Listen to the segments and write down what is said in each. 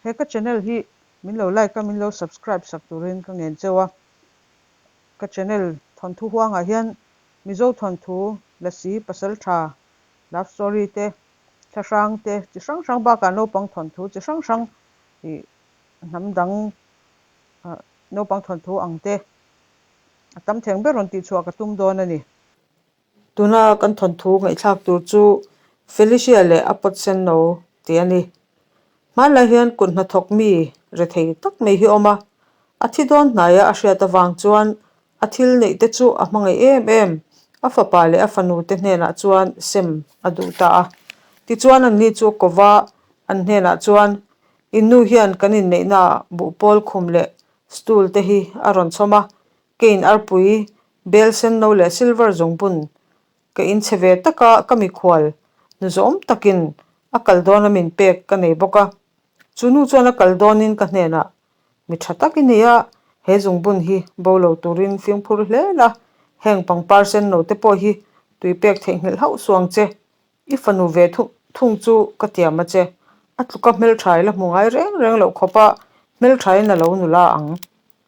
He ka channel hi min lo like a, min lo subscribe sak turin ka ngen cheu a. Ka channel thawnthu huangah hian Mizo thawnthu, Lasi, Pasaltha, Love story te, thlahrang te chi hrang hrang bakah naupang thawnthu chi hrang hrang ih hnam dang naupang thawnthu ang te a tam theng ber rawn tihchhuah ka tum dawn a ni. Tuna kan thawnthu ngaihthlak tur chu Felicia leh a pawt sen no tih a ni. Hmanlai hian kut hnathawk mi rethei tak mai hi a awm a, a thi dawn hnaia a hriat avang chuan a thil neih te chu a hmangaih em em. A fapa leh a fanu te hnenah chuan sem a duh ta a. Tichuan anni chu a kova an hnenah chuan, Innu hian kan inneihnaah buhpawl khum leh stool te hi a rawn chhawm a, Kane arpui, bel senno leh silver zungbun ka inchhe ve tak a, ka mikhual nu zawm takin a kal dawna min pek ka nei bawk a. Chu nu chuan a kal dawnin ka hnenah, Mi tha tak i ni a, he zungbun hi bo lo turin fimkhur hle la, heng pangpar senno te pawh hi tui pek theihnghilh hauh suang che. I fanu ve thung chu ka tiam a che. A tluka hmeltha i la hmu ngai reng reng loh khawp a, hmelthain a lo nula ang.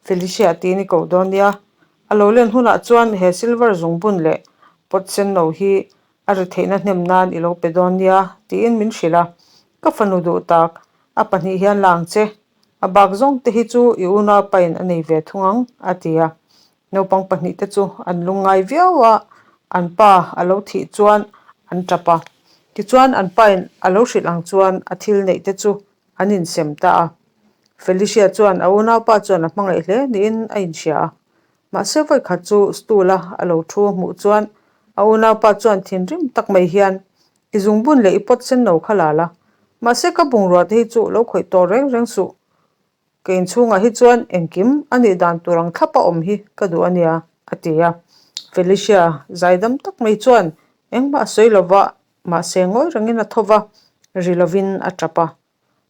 Felicia tiin i koh dawn nia. A lo len hunah chuan he silver zungbun leh pot sen no hi a ri theihna hnem nan i lo pe dawn nia tiin min hrilh a. Ka fanu duh tak, a pahnih hian la ang che. A bak zawng te hi chu i unaupain a nei ve thung ang, a ti a. Naupang pahnih te chu an lungngai viau a, an pa a lo thih chuan an tap a. Tichuan an pain a lo hrilh ang chuan a thil neih te chu an insem ta a. Felicia chuan a unaupa chuan a hmangaih hle niin a inhria a. Mahse vawikhat chu stool a a lo thu a hmuh chuan a unaupa chuan thinrim tak mai hian, I zungbun leh i pawt sen lo kha la la. Mahse ka bungrua te hi chu lo khawih tawh reng reng suh. Ka inchhungah hi chuan engkim a nih dan tur ang thlap a awm hi ka duh a nia, a ti a. Felicia zaidam tak mai chuan engmah a sawi lova, mahse ngawi rengin a tho va, ri lovin a tap a.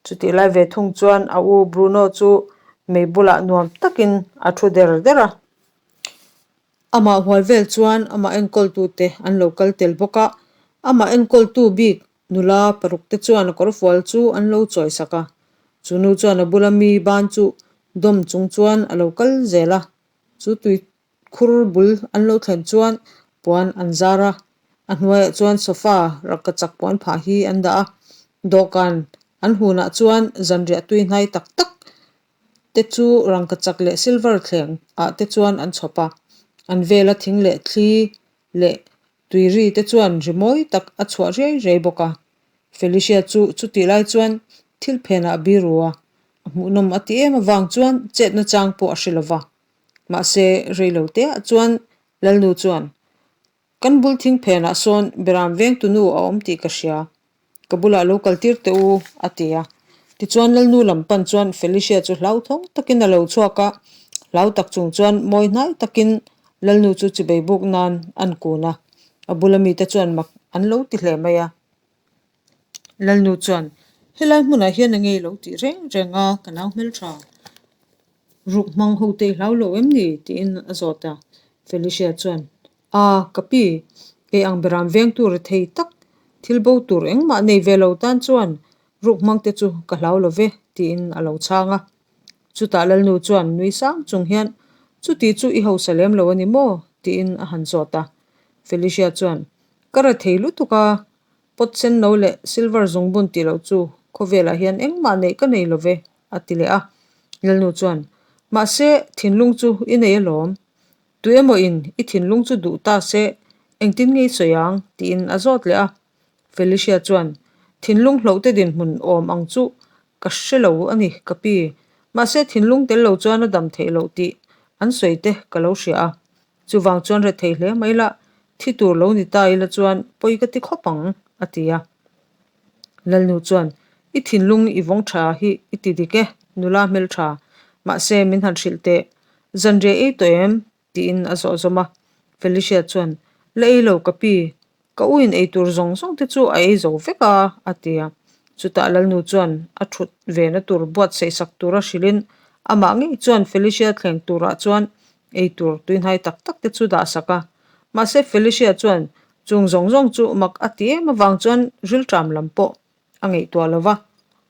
Chutih lai ve thung chuan a u Bruno chu mei bulah nuam takin a thu der der a. Amah hual vel chuan amah enkawltute an lo kal tel bawk a, amah enkawltu bik Nula paruk te chuan a kawrfual chu an lo chawi sak a, chu nu chuan a bula mi ban chu dawm chung chuan a lo kal zel a, chu tui khur bul an lo thlen chuan puan an zar a, a hnuaiah chuan sofa rangka chak puan phah hi an dah a, dawhkan an hunah chuan zanriah tui hnai tak tak te chu rangka chak leh silver thleng ah te chuan an chhawp a, an vela thing leh thli leh Tuiri te chuan rimawi tak a chhuah riai riai bawk a. Felicia chu chutih lai chuan thil phenah a biru a, a hmuhnawm a ti em avang chuan chetna chang pawh a hre lo va. Mahse, rei lo teah chuan Lalnu chuan, Kan bul thing phenah sawn Beram vengtunu a awm tih ka hria. Ka bulah lo kal tir teh u, a ti a. Tichuan Lalnu lam pan chuan Felicia chu hlauthawng takin a lo chhuak a, hlau tak chung chuan mawi hnai takin Lalnu chu chibei buk nan an kun a, a bula mite chuan mak an lo ti hle mai a. Lalnu chuan, Helai hmunah hian a ngei lo tih reng reng a, ka nau hmeltha. Ruk hmang ho te i hlau lo em ni? tiin a zawt a. Felicia chuan, A, ka pi, kei ang beram vengtu ri thei tak, thil bo tur engmah nei ve lo tan chuan ruk hmang te chu ka hlau lo ve, tiin a lo chhang a. Chutah Lalnu chuan nui sang chung hian, Chuti chu i hausa lem lo a ni maw? tiin a han zawt a. Felicia chuan, Ka ra thei lutuk a, pot sen no leh silver zungbun tih loh chu khawvelah hian engmah neih ka nei lo ve, a ti leh a. Lalnu chuan, Mahse, thinlung chu i nei alawm. Tu emaw in i thinlung chu duh ta se, engtin nge i sawi ang? tiin a zawt leh a. Felicia chuan, Thinlung hlohte dinhmun awm ang chu ka hre lo a ni, ka pi. Mahse, thinlung tel lo chuan a dam theih loh tih an sawi te ka lo hria a. Chuvang chuan rethei hle mai la, thi tur lo ni ta ila chuan pawi ka ti khawp ang, a ti a. Lalnu chuan, I thinlung i vawng tha hi i ti dik e, nula hmeltha. Mahse, min han hrilh teh. Zanriah ei tawh em? tiin a zawh zawm a. Felicia chuan, La ei lo ka pi, ka u in ei tur zawng zawng te chu a ei zo vek a, a ti a. Chutah Lalnu chuan a thut vena tur buatsaih sak tura hrilhin amah ngei chuan Felicia thleng turah chuan ei tur tuihnai tak tak te chu dah sak a. Mahse Felicia chuan chung zawng zawng chu mak a ti em avang chuan rilṭam lam pawh a ngaihtuah lo va.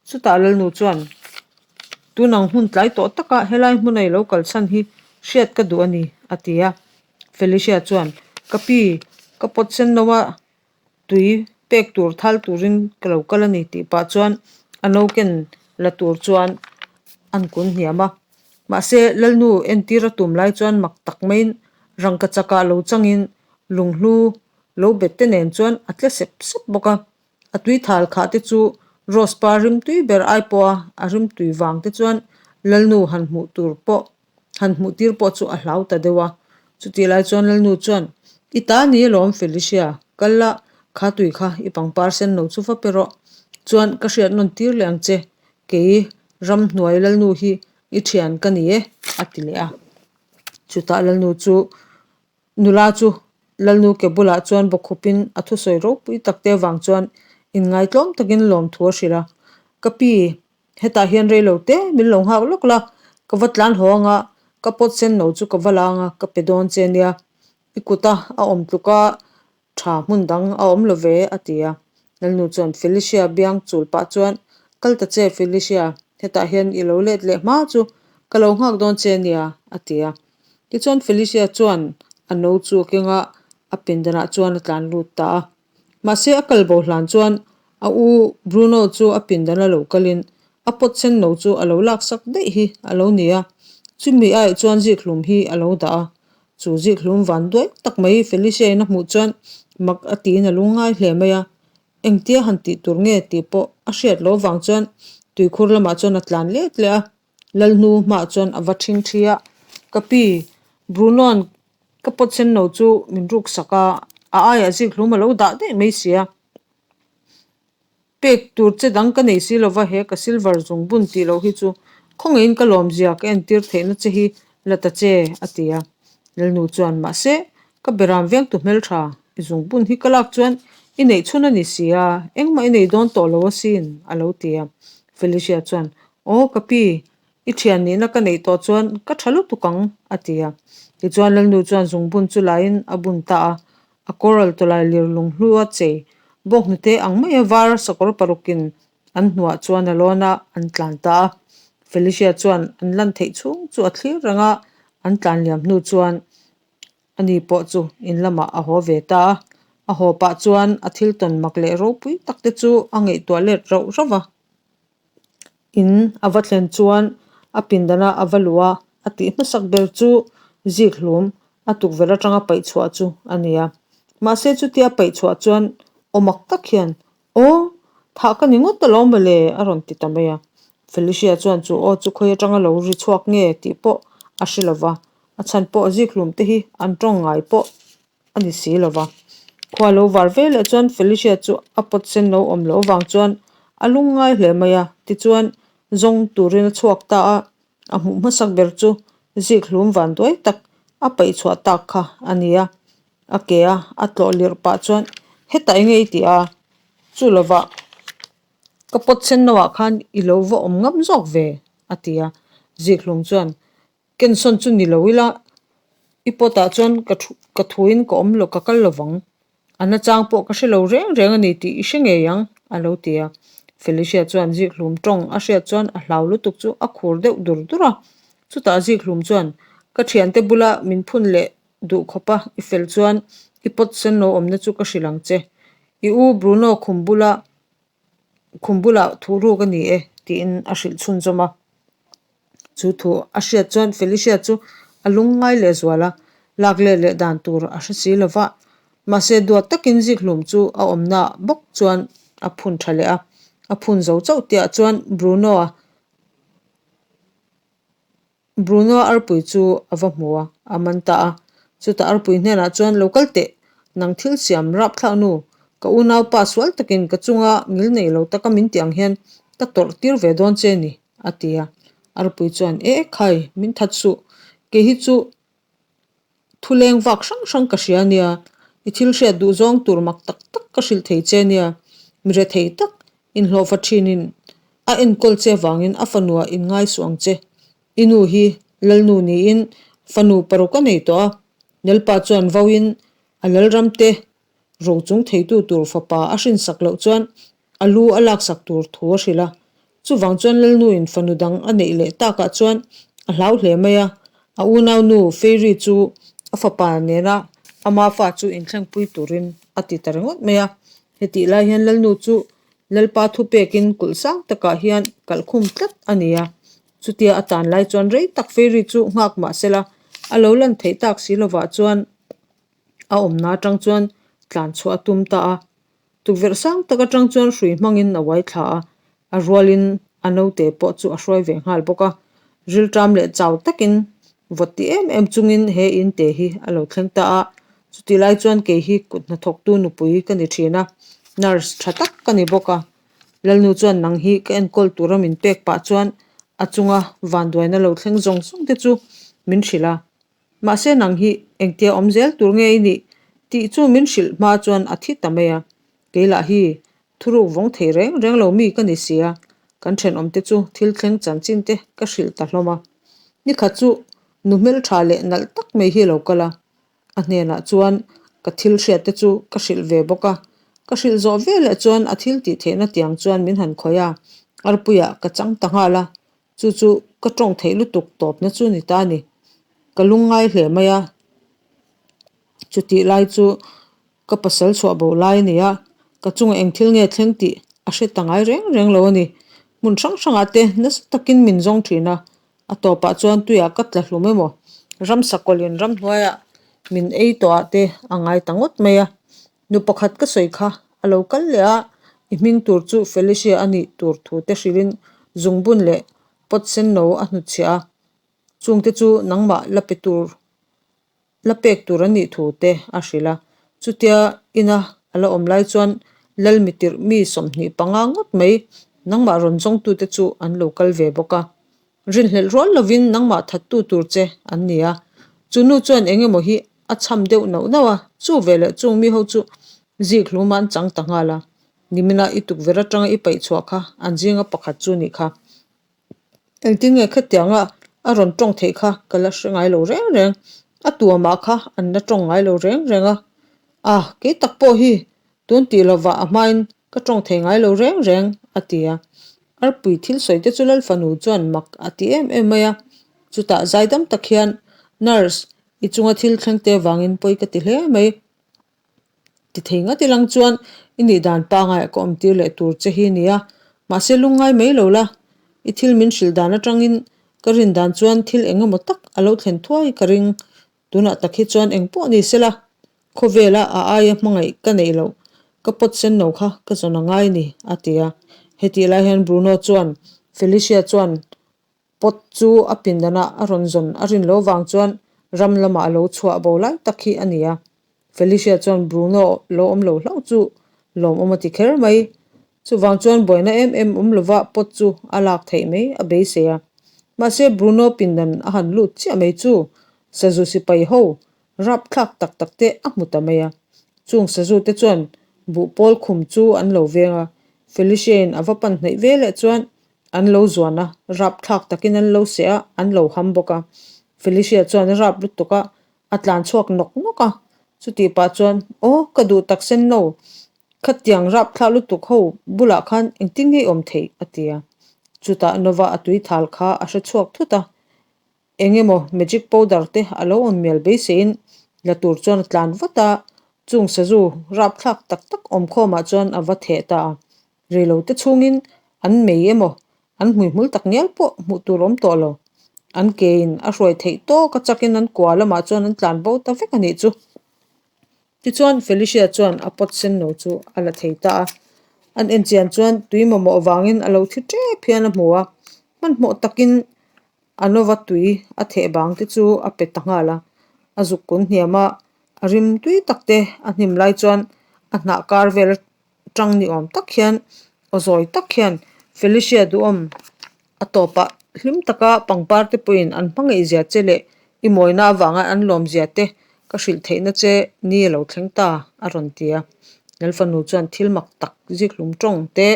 Chutah Lalnu chuan. Tun ang hun tlai tawh taka helai hmuna i lo kalchhan hi hriat ka duh a ni, a ti a. Felicia chuan, Ka pi, ka pawt sen lo a, tui pek tur thal turin ka lo kal a ni tih pah chuan a no ken la tur chuan an kun hniam a. Mahse, Lalnu entir a tum lai chuan mak tak maiin rangka chakah lo changin lunghlu lo bet te nen chuan a tle sep sep bawk a. A tui thal khah te chu Rose pa rimtui ber ai pawha a rimtui vang te chuan Lalnu han hmuh tur pawh han hmuh tir pawh chu a hlau ta deuh a. Chutih lai chuan Lalnu chuan, I ta ni alawm Felicia, kal la, kha tui kha i pangpar sen lo chu va pe rawh. Chuan ka hriat nawn tir leh ang che, kei ramhnuai Lalnu hi i thian ka ni e, a ti leh a. Chutah Lalnu chu Nula chu Lalnu ke bulah chuan bawkkhupin a thusawi ropui tak te avang chuan inngaihtlawm takin lawmthu a hrilh a, Ka pi, hetah hian rei lo te min lo nghak lawk la, ka va tlan haw anga ka pawt sen no chu ka va la anga ka pe dawn che nia, i kuta a awm tluka tha hmun dang a awm lo ve, a ti a. Lalnu chuan Felicia biang chul pah chuan, Kal ta che Felicia, hetah hian i lo let leh hma chu ka lo nghak dawn che nia, a ti a. Tichuan Felicia chuan a no chu a keng a, a pindanah chuan a tlan lut ta a. Mahse a kal bo hlan chuan a u Bruno chu a pindana lo kalin a pawt sen no chu a lo laksak daih hi a lo ni a, chumi aih chuan zikhlum hi a lo dah a. Chu zikhlum van duai tak mai Felicia-in a hmuh chuan mak a tiin a lungngai hle mai a, engtia han tih tur nge tih pawh a hriat loh avang chuan tuikhur lamah chuan a tlan let leh a. Lalnu hmaah chuan a va ṭhing ṭhi a, Ka pi, Bruno-a'n ka pawt sen lo chu min ruk sak a, a aiah zikhlum a lo dah daih mai si a. Pek tur che dang ka nei si lova he ka silver zungbun tih loh hi chu khawngaihin ka lawmzia ka entir theihna che hi la ta che, a ti a. Lalnu chuan, Mahse, ka beram vengtu hmelṭha, i zungbun hi ka lak chuan i neih chhun a ni si a, engmah i nei dawn tawh lo asin, a lo ti a. Felicia chuan, Aw ka pi, i thian nihna ka neih tawh chuan ka tha lutuk ang, a ti a. Tichuan Lalnu chuan zungbun chu laiin a bun ta a, a coral tawlai lir lunghlu a chei bawk hnute ang maia var sakawr parukin an hnuah chuan a lawn a, an tlan ta a. Felicia chuan an lan theih chhung chu a thlir reng a, an tlan liam hnu chuan Ani pawh chu in lamah a haw ve ta a, a haw pah chuan a thil tawn mak leh ropui tak te chu a ngaihtuah let rauh rauh va. In a va thlen chuan a pindana a va luh a, a tih hmasak ber chu zik hlum a tukverh atanga paih chhuah chu a ni a. Mahse chutia paih chhuah chuan aw mak tak hian Aw, thah ka ni ngawt alawm mawle, a rawn ti ta mai a. Felicia chuan chu aw chu khawi atanga lo ri chhuak nge tih pawh a hre lo va, a chhan pawh zikhlum te hi an tawng ngai pawh a ni si lo va. Khua lo var ve leh chuan Felicia chu a pawt sen lo awm loh avang chuan a lung ngai hle mai a, tichuan zawng turin a chhuak ta a, a hmuh hmasak ber chu zikhlum vanduai tak a paih chhuah tak kha a ni a. A ke a, a tlawh lirh pah chuan hetah enge i tih a, chu lovah ka pawt sen no ah khan i lo va awm ngam zawk ve a ti a, Zikhlum chuan Kensawn chu ni lo ila i pawt ah chuan ka thu ka thuin ka awm lo ka kal lovang a nachang pawh ka hre lo reng reng a ni tih i hre ngei ang a lo ti a, Felicia chuan Zikhlum tawng a hriat chuan a hlau lutuk chu a khur deuh dur dur a, chutah Zikhlum chuan ka thiante bula min phun leh Duh khawpa i fel chuan i pawt sen lo awmna chu ka hrilh ang che. I u Bruno khum bula khum bulah thu ruk a ni e tiin a hrilh chhunzawm a. Chu thu a hriat chuan Felicia chu a lung ngai leh zual a, lak let leh dan tur a hre si lo va. Mahse duat takin zikhlum chu a awmna bawk chuan a phun tha leh a. A phun zo chauh tihah chuan Bruno-a Bruno arpui chu a va hmu a, a man ta a. Chutah arpui hnenah chuan, Lo kal teh, nang thil siam rapthlak nu, ka unaupa sual takin ka chunga ngil nei lo taka min tih ang hian ka tawrh tir ve dawn che ni, a ti a. Arpui chuan, E khai, min that suh, kei hi chu Thuleng vak hrang hrang ka hria nia, i thil hriat duh zawng tur mak tak tak ka hrilh thei che nia, mi rethei tak inhlawhfa thinin a enkawl che vangin a fanua in ngaisuh ang che. I nu hi Lalnu niin fanu paruk a nei tawh a, Lalpa chuan vauin a Lalramte rochung theitu tur fapa a hrinsak loh chuan a lu a laksak tur thu a hrilh a. Chuvang chuan Lalnuin fanu dang a neih leh takah chuan a hlau hle mai a, a unaunu Fairy chu a fapa nena ama fa chu inthlengpui turin a ti ta ringawt mai a. Hetih lai hian Lalnu chu Lalpa thupekin kulh sang takah hian kalhkhum tlat a ni a. Chutia a tan lai chuan rei tak Fairy chu nghak mah sela a lo lan theih tak si lovah chuan a awmna atang chuan tlan chhuah a tum ta a. Tukverh sang tak atang chuan hrui hmangin a uai thla a, a rualin a naute pawh chu a hruai ve nghal bawk a. Rilṭam leh chau takin vawt ti em em chungin he in te hi a lo thleng ta a. Chutih lai chuan kei hi kut hnathawktu nupui ka ni thin a, nurse tha tak ka ni bawk a. Lalnu chuan nang hi ka enkawl tura min pek pah chuan a chunga vanduaina lo thleng zawng zawng te chu min hrilh a. Mahse nang hi engtia awm zel tur nge i nih tih chu min hrilh hma chuan a thi ta mai a, keilah hi thuruk vawng thei reng reng lo mi ka ni sia, kan thenawmte chu thil thleng chanchin te ka hrilh ta hlawm a. Nikhat chu nu hmeltha leh nalh tak mai hi a lo kal a, a hnenah chuan ka thil hriat te chu ka hrilh ve bawk a, ka hrilh zawh veleh chuan a thil tih theihna tiang chuan min han khawih a, arpuiah ka chang ta nghal a, Chu chu ka tawng theih lutuk tawpna chu ni ta a ni. Ka lungngai hle mai a, chutih lai chu ka pasal chhuah bo lai a ni a, ka chungah eng thil nge thleng tih a hre ta ngai reng reng lo a ni. Hmun hrang hrangah te nasa takin min zawng thin a, a tawpah chuan tuiah ka tla hlum emaw, ramsa kawlhin ramhnuaiah min ei tawhah te a ngai ta ngawt mai a. Nu pakhat ka sawi kha a lo kal leh a, i hming tur chu Felicia a nih tur thu te hrilhin zungbun leh pot sen no a hnutchhiah a, chungte chu nangmah la pe tur la pek tur an nih thu te a hrilh a. Chutia ina a la awm lai chuan Lalmitirh mi 25 ngawt mai nangmah rawn zawngtute chu an lo kal ve bawk a. Rinhlelh rual lovin nangmah thattu tur che an ni a. Chu nu chuan eng emaw hi a chham deuh nauh nauh a, chu veleh chung mi ho chu zik hlum an chang ta nghal a. Nimina i tukverh atanga i paih chhuah kha an zinga pakhat chu nih kha. Engtin nge khatianga a rawn tawng theih kha ka la hre ngai lo reng reng. A tuamah kha an la tawng ngai lo reng reng a. Ah, kei tak pawh hi tun tih lovah a hmain Ka tawng thei ngai lo reng reng, a ti a. Arpui thil sawi te chu Lal fanu chuan mak a ti em em mai a. Chutah zaidam tak hian, Nurse, i chunga thil thleng te vangin pawi ka ti hle mai. Ti thei ngat ilang chuan i nih dan pangaiah ka awm tir leh tur che hi nia. Mahse lungngai mai lo la, i thil min hrilh dan atangin ka rin dan chuan thil eng emaw tak a lo thlen thuai ka ring. Tunah tak hi chuan eng pawh ni sela, khawvela a aia hmangaih ka neih loh, ka pawt sen lo kha ka zawn a ngai ni, a ti a. Hetih lai hian Bruno chuan Felicia chuan pawt chu a pindanah a rawn zawn a rin loh vang chuan ram lamah a lo chhuah bo lai tak hi a ni a. Felicia chuan Bruno lo awm lo hlauh chu lawmawm a ti kher mai. Chuvang chuan buaina em em awm lova pawt chu a lak theih mai a beisei a. Mahse Bruno pindan a han lut chiah mai chu sazu sipai ho rapthlak tak tak te a hmu ta mai a. Chung sazu te chuan buhpawl khum chu an lo veng a, Felicia-in a va pan hnaih ve leh chuan an lo zuan a, rapthlak takin an lo seh a, an lo ham bawk a. Felicia chuan a rap lutuk a, a tlan chhuak nawk nawk a. Chutih pah chuan, Aw, ka duh tak sen lo, Khatiang rapthlah lutuk ho bulah khan engtin nge i awm theih? a ti a. Chutah Nova a tui thal kha a hre chhuak thut a. Eng emaw magic powder te a lo awm mial beiseiin la tur chuan a tlan vat a, chung sazu rapthlak tak tak awmkhawmah chuan a va theh ta a. Reilo te chhungin an mei emaw an hmuihmul tak ngial pawh hmuh tur awm tawh lo. An kein a hruai theih tawk a chakin an kua lamah chuan an tlan bo ta vek a nih chu. Tichuan, Felicia chuan a pot sen no chu a la thei ta a. An enchian chuan tui mamawh avangin a lo thi tep hian a hmu a. Hmanhmawh takin a nova tui a theh bang te chu a pe ta nghal a. A zuk kun hniam a, a rim tui tak te a hnim lai chuan a hnah kar vel atang ni awm tak hian aw zawi tak hian Felicia duhawm a tawpah hlim taka pangpar te pawhin an hmangaih zia che leh i mawina avanga an lawm zia te ka hrilh theihna che ni a lo thleng ta a rawn ti a. Lalfanu chuan thil mak tak zikhlum tawng te,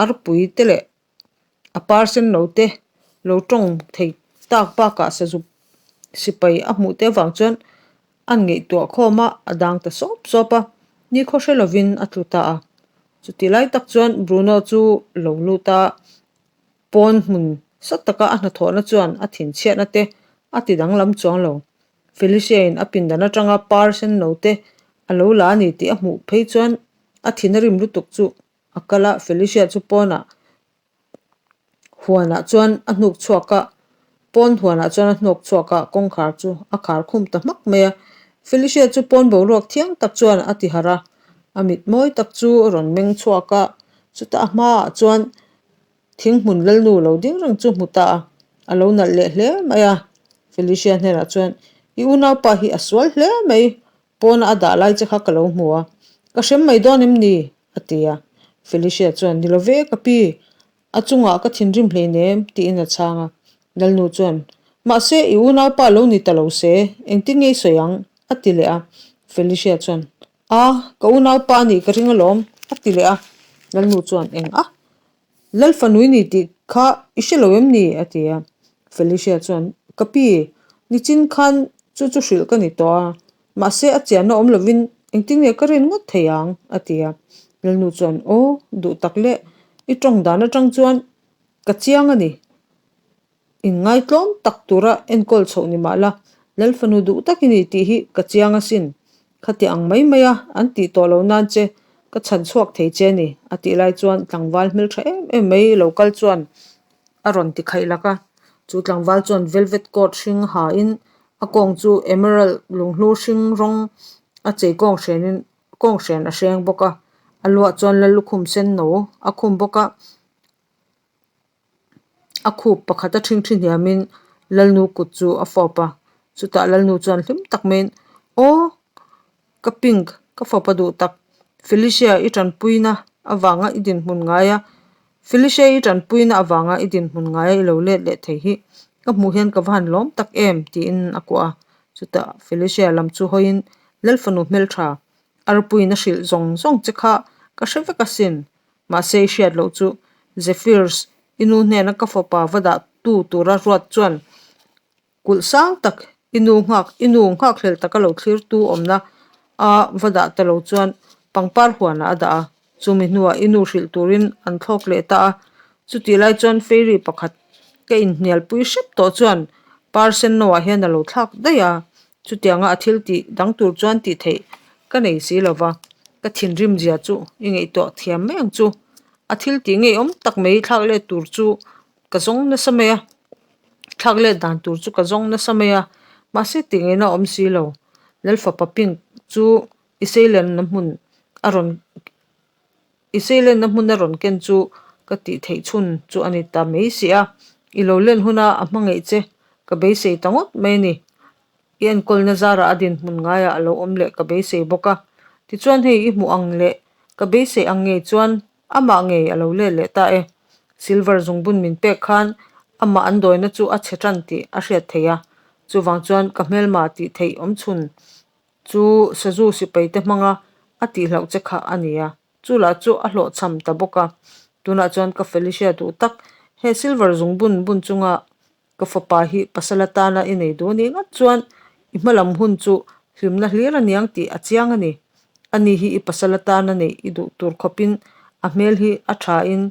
arpui te leh A par sen lo te lo tawng thei tak bakah sazu sipai a hmuh te avang chuan an ngaihtuah khawm a, a dang ta sawp sawp a, nikhaw hre lovin a tlu ta a. Chuti lai tak chuan Bruno chu lo lut a. Pawn hmun sa taka a hnathawhna chuan a thinchhiatna te a ti danglam chuang lo. Felicia-in a pindan atanga par sen no te a lo la a ni tih a hmuh phei chuan a thin a rim lutuk chu a kal a, Felicia chu pawnah huanah chuan a hnuk chhuak a, pawn huanah chuan a hnawk chhuak a, kawngkhar chu a khar khum ta hmak mai a. Felicia chu pawn boruak thiang tak chuan a ti harh a, a mit mawi tak chu a rawn meng chhuak a, chutah a hmaah chuan Thinghmun lalnu lo ding reng chu hmu ta a, a lo nalh leh hle mai a. Felicia hnenah chuan, I unaupa hi a sual hle mai, pawna a dah lai che kha ka lo hmu a, ka hrem mai dawn em ni? a ti a. Felicia chuan, Ni lo ve ka pi, a chungah ka thinrim hleinem, tiin a chhang a. Lalnu chuan, Mahse, i unaupa lo ni ta lo se, engtin nge i sawi ang? a ti leh a. Felicia chuan, A, ka unaupa a nih ka ring alawm, a ti leh a. Lalnu chuan, Eng a? Lalfanui ni tih kha i hre lo em ni? a ti a. Felicia chuan, Ka pi, nichin khan chu chu hrilh ka ni tawh a, mahse a chianna awm lovin engtin nge ka rin ngawt thei ang? a ti a. Lalnu chuan, Aw, duh tak leh, i tawng dan atang chuan ka chiang a ni. Inngaitlawm tak tura enkawl chhoh ni mah la, Lalfanu duh tak i ni tih hi ka chiang asin. Khati ang mai mai a, an tih tawh lo nan che ka chhan chhuak thei che ni, a tih lai chuan tlangval hmeltha em em mai lo kal chuan a rawn ti khaih lak a. Chu tlangval chuan velvet coat hring hain a kawng chu emerald lunghlu hring rawng a chei kawng hrenin kawng hren a hreng bawk a. A luah chuan Lallukhum sen no a khum bawk a. A khup pakhat a ṭhingṭhi hniamin Lalnu kut chu a fawp a, chutah Lalnu chuan hlim tak maiin, Aw, ka pink, ka fawp a duh tak, Felicia i ṭanpuina avanga i dinhmun ngai a, Felicia i ṭanpuina avanga i dinhmun ngai a i lo let leh thei hi ka hmuh hian ka va han lawm tak em, tiin a kuah a. Chutah Felicia lam chu hawiin Lalfanu hmelṭha arpuiin a hrilh zawng zawng che kha ka hre vek asin, Mahse i hriat loh chu Zephyrs i nu hnena ka fapa va dah tu tura ruat chuan kulh sang tak i nu nghak i nu nghakhlel taka lo thlir tu awmna a va dah ta lo chuan pangpar huanah a dah a, chumi hnuah i nu hrilh turin an thlawk leh ta a. Chutih lai chuan fairy pakhat ka inhnialpui hrep tawh chuan par sen noah hian a lo thlak daih a, Chutianga a thil tih dang tur chuan tih theih ka nei si lo va, ka thinrim zia chu i ngaihtuah thiam mai ang chu. A thil tih ngeiawm tak mai thlak let tur chu ka zawng nasa mai a, thlak let dan tur chu ka zawng nasa mai a, mahse tih ngaihna a awm si lo. Lalfapa pink chu i seilenna hmun a rawn I seilenna hmun a rawn ken chu ka tih theih chhun chu a ni ta mai si a, i lo len huna a hmangaih che ka beisei ta ngawt mai a ni. I enkawlna zarah a dinhmun ngaiah a lo awm leh ka beisei bawk a. Tichuan hei i hmuh ang leh ka beisei ang ngei chuan amah ngei a lo let leh ta e. Silver zungbun min pek khan amah an dawina chu a chhe tan tih a hriat theih a, chuvang chuan ka hmelma tih theih awm chhun Chu sazu sipai te hmanga a tihhlauh che kha a ni a, chu lah chu a hlawhchham ta bawk a. Tunah chuan ka Felicia duh tak, he silver zungbun bun chunga ka fapa hi pasal atana i nei duh anih ngat chuan i hmalam hun chu hlimna hlir aniang tih a chiang a ni. Ani hi i pasal atana neih i duh tur khawpin a hmel hi a tha in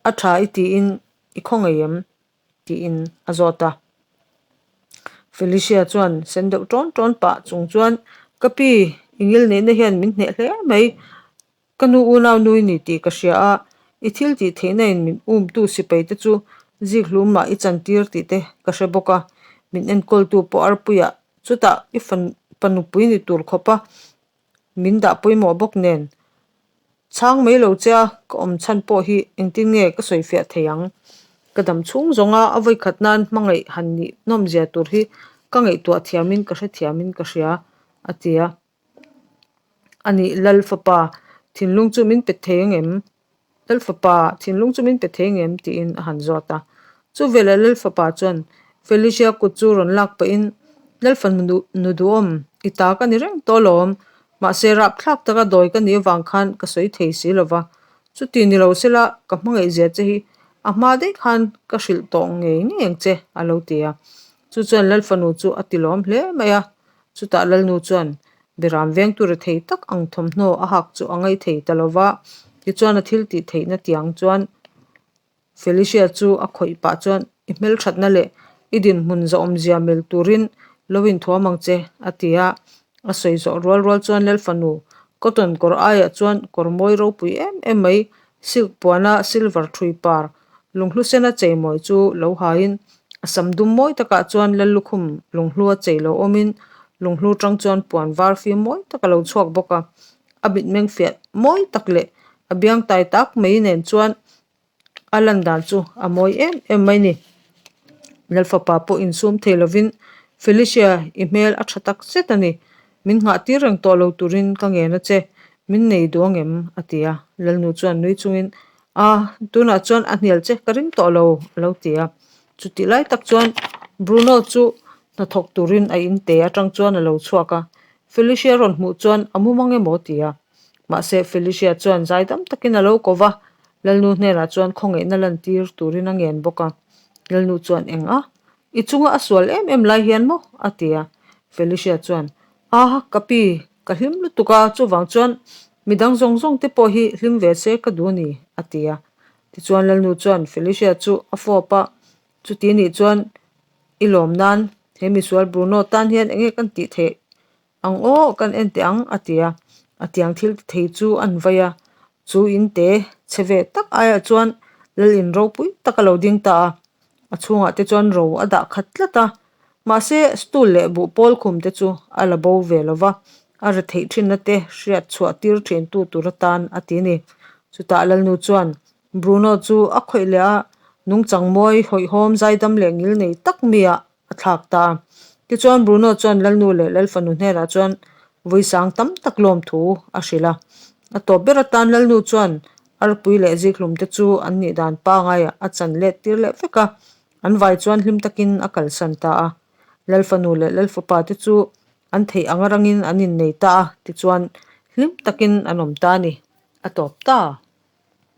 a tha i tiin i khawngaih em? Tiin a zawt a. Felicia chuan sen deuh ṭawn ṭawn pah chung chuan, Ka pi, i ngil neihna hian min hneh hle mai. Ka nu unau nui ni tih ka hria a, i thil tih theihna in min umtu sipai te chu zik hlumah i chantir tih te ka hre bawk a. Min enkawltu pawh arpuiah chutah i fa nupui ni tur khawpa Min dah pawimawh bawk nen. Chhang mai lo che a, ka awm chhan pawh hi engtin nge ka sawi fiah thei ang? Ka dam chhung zawnga a vawikhat nan hmangaih han nih nawmzia tur hi ka ngaihtuah thiamin ka hrethiamin ka hria, a ti a. A nih Lal fapa, thinlung chu min pe thei ang em? Lal fapa, thinlung chu min pe thei ngem? tiin a han zawt a. Chu veleh Lal fapa chuan Felicia kut chu rawn lak pahin, Lal fanu nu duhawm, i ta ka ni reng tawh alawm. Mahse rapthlak taka dawi ka nih avang khan ka sawi thei si lo va. Chuti ni lo sela ka hmangaihzia che hi a hma daih khan ka hrilh tawh ngei ngei ang che, a lo ti a. Chu chuan Lal fanu chu a ti lawm hle mai a. Chutah Lalnu chuan Beram vengtu ri thei tak ang thawmhnaw a hak chu a ngaih thei ta lo va, tichuan a thil tih theihna tiang chuan Felicia chu a khawih pah chuan I hmelthatna leh i dinhmun zahawmzia mil turin lo inthuam ang che, a ti a. A sawi zawh rual rual chuan Lalfanu cotton kawr aiah chuan kawr mawi ropui em em mai, silk puana silver thui par lunghlu sena cheimawi chu lo haiin a sam dum mawi takah chuan Lallukhum lunghlu a chei lo awmin lunghlu tang chuan puan var fim mawi tak a lo chhuak bawk a. A mitmeng fiah mawi tak leh a biang tai tak mai nen chuan A lan dan chu a mawi em em mai ni. Lalfapa pawh insum thei lovin, Felicia, i hmel a tha tak zet a ni. Min nghah tir reng tawh lo turin ka ngen a che. Min nei duh ang em? a ti a. Lalnu chuan nui chungin, A, tunah chuan a hnial che ka ring tawh lo, a lo ti a. Chutih lai tak chuan Bruno chu hnathawk turin a inte atang chuan a lo chhuak a. Felicia rawn hmuh chuan a mumang emaw a ti a. Mahse, Felicia chuan zaidam takin a lo ko va, Lalnu hnenah chuan khawngaihna lantir turin a ngen bawk a. Lalnu chuan, Eng a? I chunga a sual em em lai hian maw? a ti a. Felicia chuan, A, ka pi, ka hlim lutuk a, chuvang chuan midang zawng zawng te pawh hi hlim ve se ka duh a ni, a ti a. Tichuan Lalnu chuan Felicia chu a fawp a, Chuti nih chuan i lawm nan he misual Bruno tan hian enge kan tih theih Ang aw, kan en teh ang, a ti a. A tiang thil ti thei chu an vai a, chu in te chhe ve tak aiah chuan lal in ropui tak a lo ding ta a. A chhungah te chuan ro a dah khat tlat a, mahse stool leh buhpawl khum te chu a la bo ve lo va, a ri theih thinna te hriat chhuah tir thin tu tur atan a ti a ni. Chutah Lalnu chuan Bruno chu a khawih leh a, nungchang mawi hawihhawm zaidam leh ngil nei tak mi ah a thlak ta a. Tichuan Bruno chuan Lalnu leh Lalfanu hnenah chuan vawisang tam tak lawm thu a hrilh a. A tawp ber atan Lalnu chuan arpui leh zikhlum te chu an nih dan pangaiah a chan let tir leh vek a, an vai chuan hlim takin a kalsan ta a. Lalfanu leh Lalfapa te chu an theih anga rangin an innei ta a, tichuan hlim takin an awm ta a ni. A tawp ta.